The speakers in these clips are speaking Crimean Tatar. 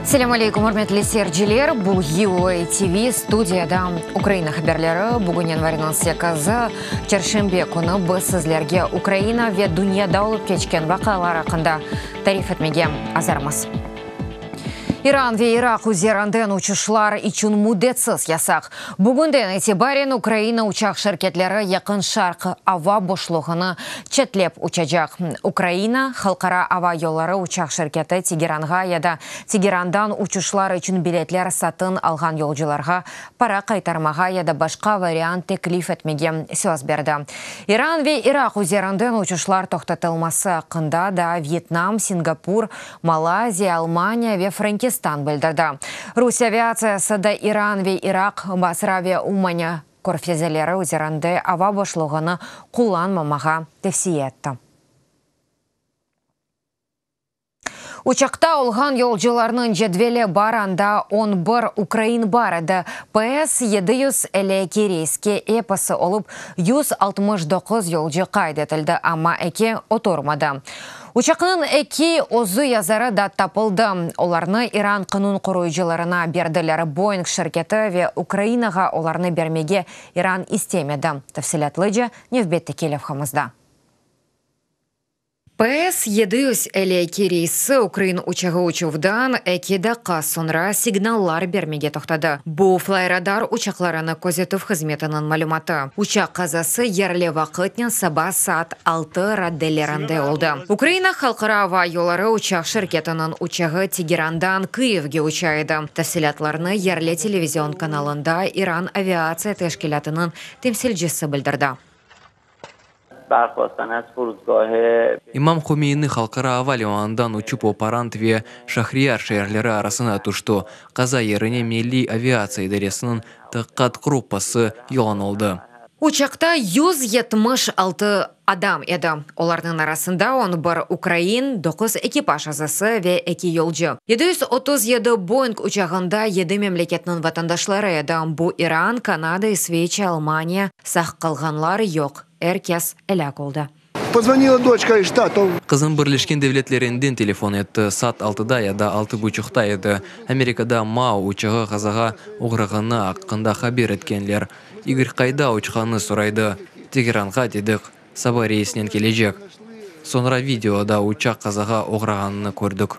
Selâm aleyküm, ürmetli seyirciler! Bu UA TV, studiyada Ukraina haberleri. Bugün yanvarniñ sekizi, çarşenbe künü biz sizlerge Ukraina ve dünyada olıp keçken vaqialar aqqında tarif etmege azırmız. İran ve İraq üzerinden uçuşlar içün müddetsiz yasaq. Bugünden itibaren Ukraina uçaq şirketleri Yaqın Şarq ava boşluğını çetlep uçacaq. Ukraina halqara ava yolları uçaq şirketi Tegeranğa ya da Tegerandan uçuşlar içün biletler satın alğan yolcularğa para qaytarmağa ya da başqa variant teklif etmege söz berdi. İran ve İraq üzerinden uçuşlar toqtatılması aqqında daa Vyetnam, Singapur, Malayziya, Almaniya ve Frenkistan bildirdi. Rusiye aviatsiyası da İran ve İraq, Basra ve Ummanya körfezileri üzerinde ava boşluğını qullanmamağa tevsiye etti. Uçaqta olğan yolcularnıñ cedveli bar, anda 11 ukrain bar edi. PS 752 reyske episi olıp 169 yolcu qayd etildi, amma eki oturmadı. Uçaqnıñ eki özü yazarı da tapıldı. Olarnı İran qanun qoruyıcılarına berdiler. Boeing şirketi ve Ukrainağa olarnı bermege İran istemedi. Tafsilâtlıca nevbetteki levhamızda. PS 752 reysi ukrain uçağı uçuvdan eki daqqa soñra signallar bermege toqtadı. Bu, Flyradar uçaqlarını közetüv hızmetiniñ malümatı. Uçaq qazası yerli vaqıtnen saba saat altı raddelerinde oldı. Ukraina halqara ava yolları uçaq şirketiniñ uçağı Tegerandan Kıyivge uça edi. Tafsilâtlarnı yerli televizion kanalında İran aviatsiya teşkilâtınıñ temsilcisi bildirdi. İmam Homeyni halqara ava limanından uçıp Oparand ve Şahriyar şeerleri arasına tüşti. Qaza yerine Milliy aviatsiya idaresiniñ taqiqat gruppası yollanıldı. Uçaqta 176 adam edi, olarnıñ arasında 11 ukrain, doquz ekipaj azası ve eki yolcu. 737 Boeing uçağında yedi memleketniñ vatandaşları edi, bu İran, Kanada, İsveçiya, Almaniya, sağ qalğanlar yoq, er kes elâk oldı. Pozvonila doçka iz Ştatov. Qızım Birleşken Devletlerinden telefon etti, saat altıda ya da altı buçuqta edi. Amerikada MAU uçağı qazağa oğrağanı aqqında haber etkenler. İgor qayda uçqanını soraydı. Tegeranğa dedik, saba reysinen kelecek. Soñra videoda uçaq qazağa oğrağanını kördik.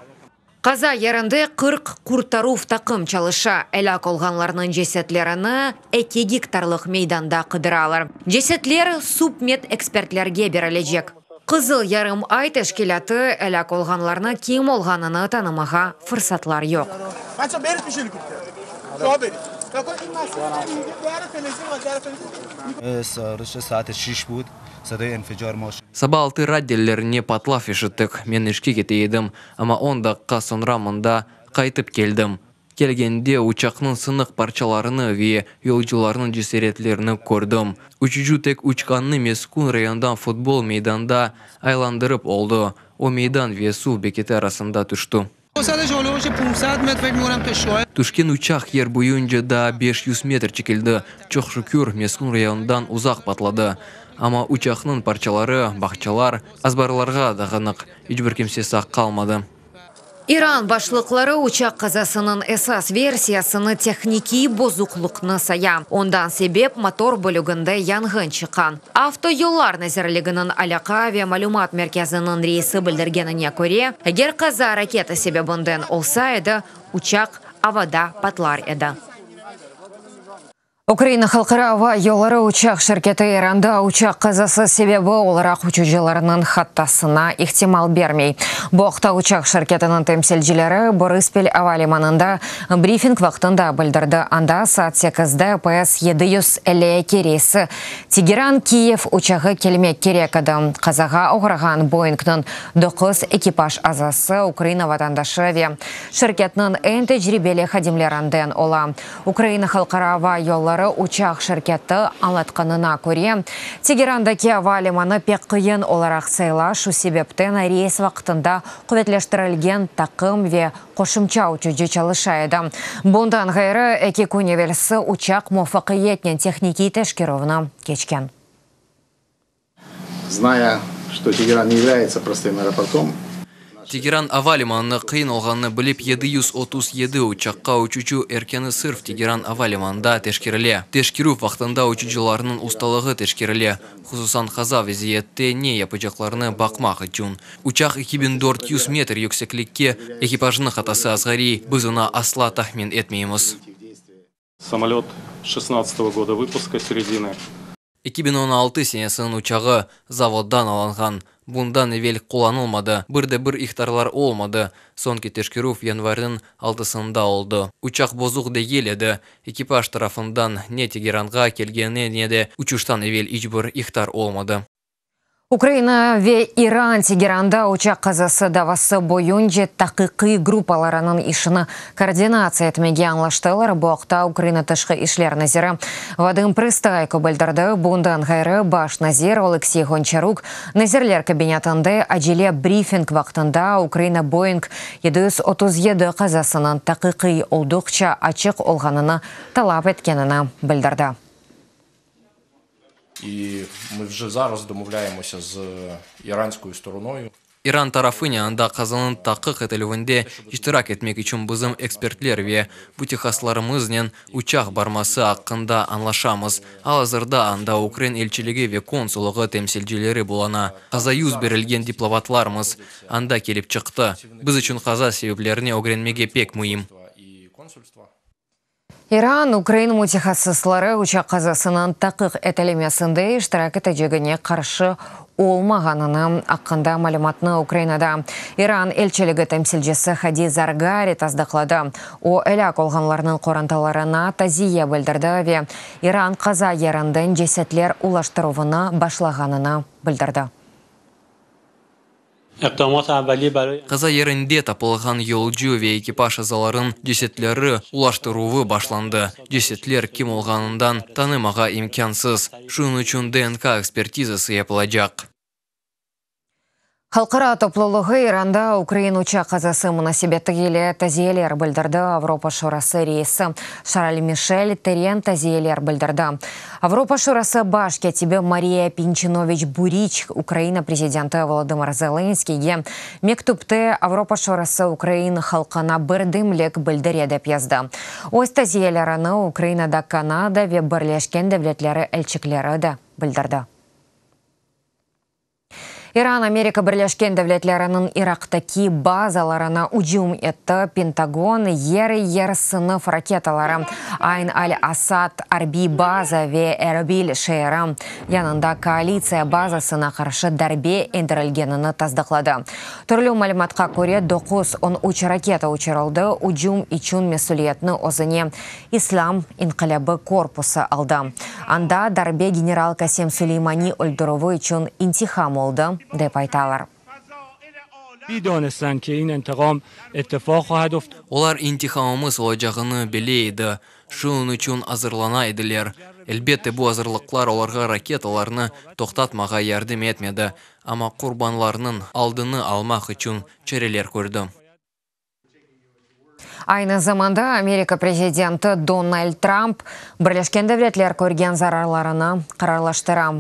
Qaza yerinde 40 qurtaruv taqım çalışa. Elâk olğanlarnıñ cesetlerini eki gektarlıq meydanda qıdıralar. Cesetler submedekspertlerge berilecek. Qızıl yarım ay teşkilâtı elâk olğanlarnı kim olğanını tanımağa fırsatlar yoq. Saba altı raddelerine patlav eşittik. Men işke kete edim, amma on daqqa soñra mında qaytıp keldim. Kelgende uçaqnıñ sınıq parçalarını ve yolcularnıñ ceseretlerini kördim. Uçucı tek uçqannı meskün rayondan futbol meydanında aylandırıp oldı. O meydan ve suv beketi arasında tüşti. Tüşken uçaq yer boyunca daa 500 metr çekildi. Çoq şükür, meskün rayondan uzaq patladı. Amma uçaqnıñ parçaları bağçalar, azbarlarğa dağınıq. İç bir kimse sağ qalmadı. İran başlıqları uçaq qazasınıñ esas versiyasını tehnikiy bozuqlıqnı saya. Ondan sebep motor bölüginde yanğın çıqqan. Avtoyollar nazirliginiñ alâqa ve malümat merkeziniñ reisi bildirgenine köre, eger qaza raketa sebebinden olsa edi, uçaq avada patlar edi. Ukraina halqara ava yolları uçaq şirketi İranda uçaq qazası sebebi olaraq uçucılarnıñ hatasına ihtimal bermey. Bu aqta uçaq şirketiniñ temsilcileri Borıspil ava limanında brifing vaqtında bildirdi. Anda saat sekizde PS 752 reysi Tegeran-Kiyev uçağı kelmek kerek edi. Qazağa oğrağan Boeingniñ doquz ekipaj azası Ukraina vatandaşı ve şirketniñ eñ tecribeli hadimlerinden ola. Ukraina halqara ava yolları uçaq şirketi añlatqanına köre, Tegerandaki ava limanı pek qıyın olaraq sayıla, şu sebepten reys vaqtında quvetleştirilgen taqım ve qoşumça uçucı çalışa edi. Bundan ğayrı, eki kün evelsi uçaq muvafaqiyetnen tehnikiy teşkerüvni keçken. Znaya, что Тегеран не является простым аэропортом. Tegeran ava limanını qıyın olğanını bilip, 737 uçaqqa uçucı erkânı sırf Tegeran ava limanında teşkerile. Teşkerüv vaqtında uçucılarnıñ ustalığı teşkerile, hususan qaza vaziyette ne yapacaqlarını baqmaq içün. Uçaq 2400 metr yükseklikke, ekipajnıñ hatası azğariy, biz onı asla tahmin etmeymiz. Samolöt şestnadtsatogo goda vıpuska, seredinı. 2016 senesiniñ uçağı, zavoddan alınğan, bundan evel qullanılmadı, bir de bir ihtarlar olmadı, soñki teşkerüv yanvarniñ altısında oldı. Uçaq bozuq degil edi, ekipaj tarafından ne Tegeranğa kelgeni, ne de uçuştan evel iç bir ihtar olmadı. Ukraina ve İran Tegeranda uçaq qazası davası boyunca taqiqiy gruppalarınıñ işini koordinatsiya etmege añlaştılar. Bu aqta Ukraina Tışqı işler naziri Vadım Prıstayko bildirdi. Bundan ğayrı, baş nazir Oleksiy Ğonçaruk Nazirler Kabinetinde acele brifing vaqtında Ukraina Boeing 737 qazasınıñ taqiqiy olduqça açıq olğanını talap etkenini bildirdi. İran tarafınen anda qazanıñ taqiq etilüvinde iştirak etmek içün bizim ekspertler ve mütehassıslarımıznen uçaq barması aqqında añlaşamız. Al-azırda anda ukrain elçiligi ve konsullığı temsilcileri buluna. Qaza yüz berilgen diplomatlarımız anda kelip çıqtı. Biz içün qaza sebeplerini ögrenmege pek müim. İran, ukrain mütehassısları uçaq qazasınıñ taqiq etilmesinde iştirak etecegine qarşı olmağanını aqqında malümatnı Ukrainada İran elçiligi temsilcisi Hadi Zargari tasdıqladı. O, elâk olğanlarnıñ qorantalarına taziye bildirdi ve İran qaza yerinden cesetler ulaştıruvını başlağanını bildirdi. Qaza yerinde tapılğan yolcu ve ekipaj azalarınıñ cesetleri ulaştıruvı başlandı. Cesetler kim olğanından tanımağa imkânsız, şunıñ içün DNK ekspertizası yapılacaq. Halqara toplulığı İranda ukrain uçaq qazası munasebeti ile taziyeler bildirdi. Avropa Şurası reisi Şarl Mişel teren taziyeler bildirdi. Avropa Şurası baş kâtibi Mariya Pinçinoviç-Buriç Ukraina prezidenti Volodımır Zelenskiyge mektüpte Avropa Şurası ukrain halqına birdemlik bildire dep yazdı. Öz taziyelerini Ukrainada Kanada ve Birleşken Devletleri elçikleri de bildirdi. İran Amerika Birleşken Devletleriniñ İraqtaki bazalarına ücüm etti, Pentagon, yer-yer sınıf raketaları Ayn al-Asad arbiy baza ve Erbil şeeri yanında koalitsiya bazasına qarşı darbe endirilgenini tasdıqladı. Türlü malümatqa köre, 913 raketa uçurıldı, ücüm içün mesüliyetni özüne İslâm İnqilâbı Korpusı aldı. Anda darbe general Kasem Suleymani öldürüvi içün intiham oldı, dep aytalar. Olar intihamımız olacağını bile edi, şunıñ içün azırlana ediler. Elbette, bu azırlıqlar olarğa raketalarnı toqtatmağa yardım etmedi, amma qurbanlarnıñ aldını almaq içün çareler kördi. Aynı zamanda Amerika prezidenti Donald Trump Birleşken Devletler körgen zararlarını qararlaştıra.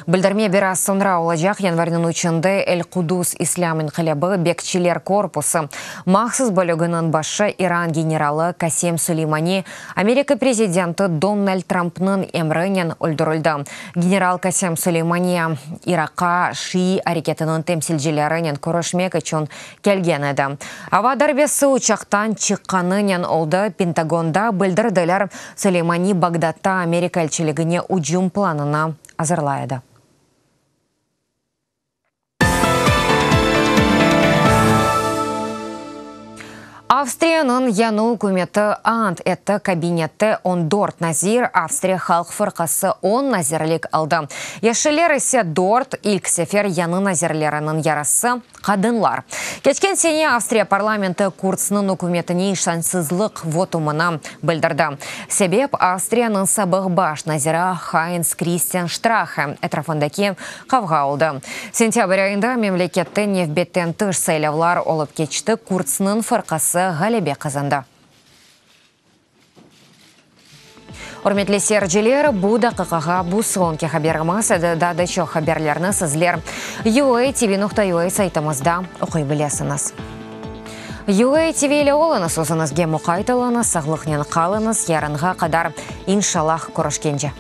Bildirme biraz soñra olacaq, yanvarniñ üçünde El-Kudus İslâm İnqilâbı Bekçiler Korpusı mahsus bölüginiñ başı İran generalı Kasem Suleymani Amerika prezidenti Donald Trumpnıñ emrinen öldürildi. General Kasem Suleymani İraqqa şiiy areketiniñ temsilcilerinen körüşmek içün kelgen edi. Ava darbesi uçaqtan çıqqanınen oldı, Pentagonda bildirdiler, Suleymani Bagdadta Amerika elçiligine ücüm planını azırlay edi. Avstriyanıñ yañı ükümeti ant etti, kabinette on dört nazir, Avstriya halq fırqası on nazirlik aldı, Yeşiller ise dört, ilk sefer yañı nazirleriniñ yarısı, qadınlar. Keçken sene Avstriya parlamenti Kurtsnıñ ükümetine işançsızlıq votumını bildirdi. Sebep, Avstriyanıñ sabıq baş naziri Hayns-Kristian Ştrahe etrafındaki qavğa oldı. Sentâbr ayında memlekette nevbetten tış saylavlar olıp keçti, Kurtsnıñ fırqası ğalebe qazandı. Ürmetli seyirciler, bu daqiqağa bu soñki haberimiz edi. Daa da çoq haberlerni sizler UATV.UA saytımızda oquy bilesiñiz. UATV ile oluñız, özüñizge muqayt oluñız, sağlıqnen qalıñız, yarınğa qadar, inşallah, körüşkence.